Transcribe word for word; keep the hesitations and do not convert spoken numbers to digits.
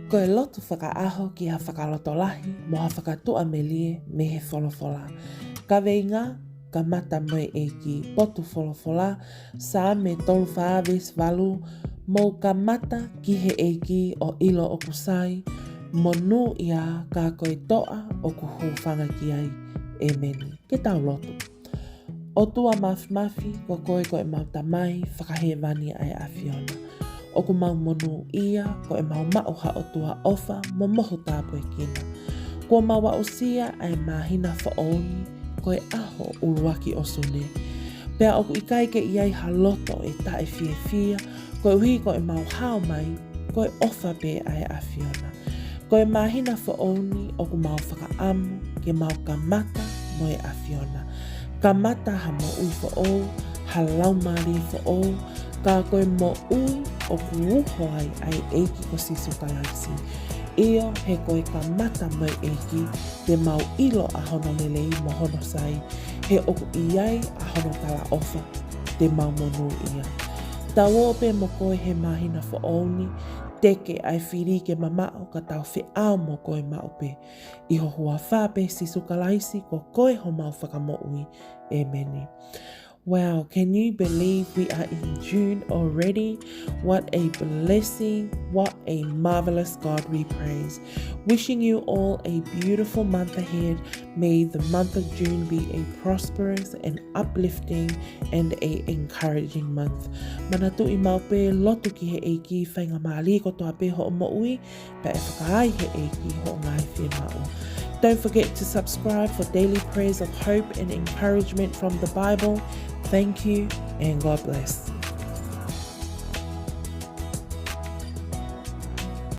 Ko e lotu fakaʻaho ki ha fakalotolahi mo ha fakatuʻamelie mei he folofola. Kaveinga: Kamata mo e ʻEiki. Potu folofola: Saame tolu fā veesi valu: Mou kamata ki he ʻEiki ʻo ʻilo ʻoku sai, monūʻia ka ko e toʻa ʻoku hūfanga ki ai. ʻEmeni. Ke tau lotu. ʻOtua Māfimafi, ko koe ko ʻemau Tamai Fakahēvani ʻa e ʻAfiona. ʻOku mau monūʻia ko ʻemau maʻu ha ʻOtua ʻofa mo mohu tāpuekina. Kuo mau aʻusia ʻa e māhina foʻou ni ko e ʻaho ʻuluaki ʻo Sune. Pea ʻoku ʻikai ke ʻi ai ha loto ʻe taʻefiefia, koeʻuhi ko ʻemau hao mai ko e ʻofa pē ʻa e ʻAfiona. Ko e māhina foʻou ni ʻoku mau fakaʻamu ke mau kamata mo e ʻAfiona. Kamata ha moʻui foʻou, ha laumālie foʻou, ka ko e moʻui ʻoku uho ai ʻa e ʻEiki ko Sīsū Kalaisi. ʻIo, he ko e kamata mo e ʻEiki te mau ʻilo ʻa hono lelei mo hono sai, he ʻoku ʻi ai ʻa hono talaʻofa te mau monūʻia. Tau ō pē mo koe he māhina foʻou ni, teke ʻa e fili ke mamaʻo ka tau feʻao mo koe maʻu pē. ʻI ho huafa pē Sīsū Kalaisi ko koe homau Fakamoʻui. ʻEmeni. Wow, can you believe we are in June already? What a blessing. What a marvelous God we praise. Wishing you all a beautiful month ahead. May the month of June be a prosperous and uplifting and a encouraging month. Manatuʻi maʻu pē, lotu ki he ʻEiki, faingamālie kotoa pē hoʻo moʻui, pea ʻe fakaai he ʻEiki hoʻo ngaahi fiemaʻu. Don't forget to subscribe for daily prayers of hope and encouragement from the Bible. Thank you and God bless.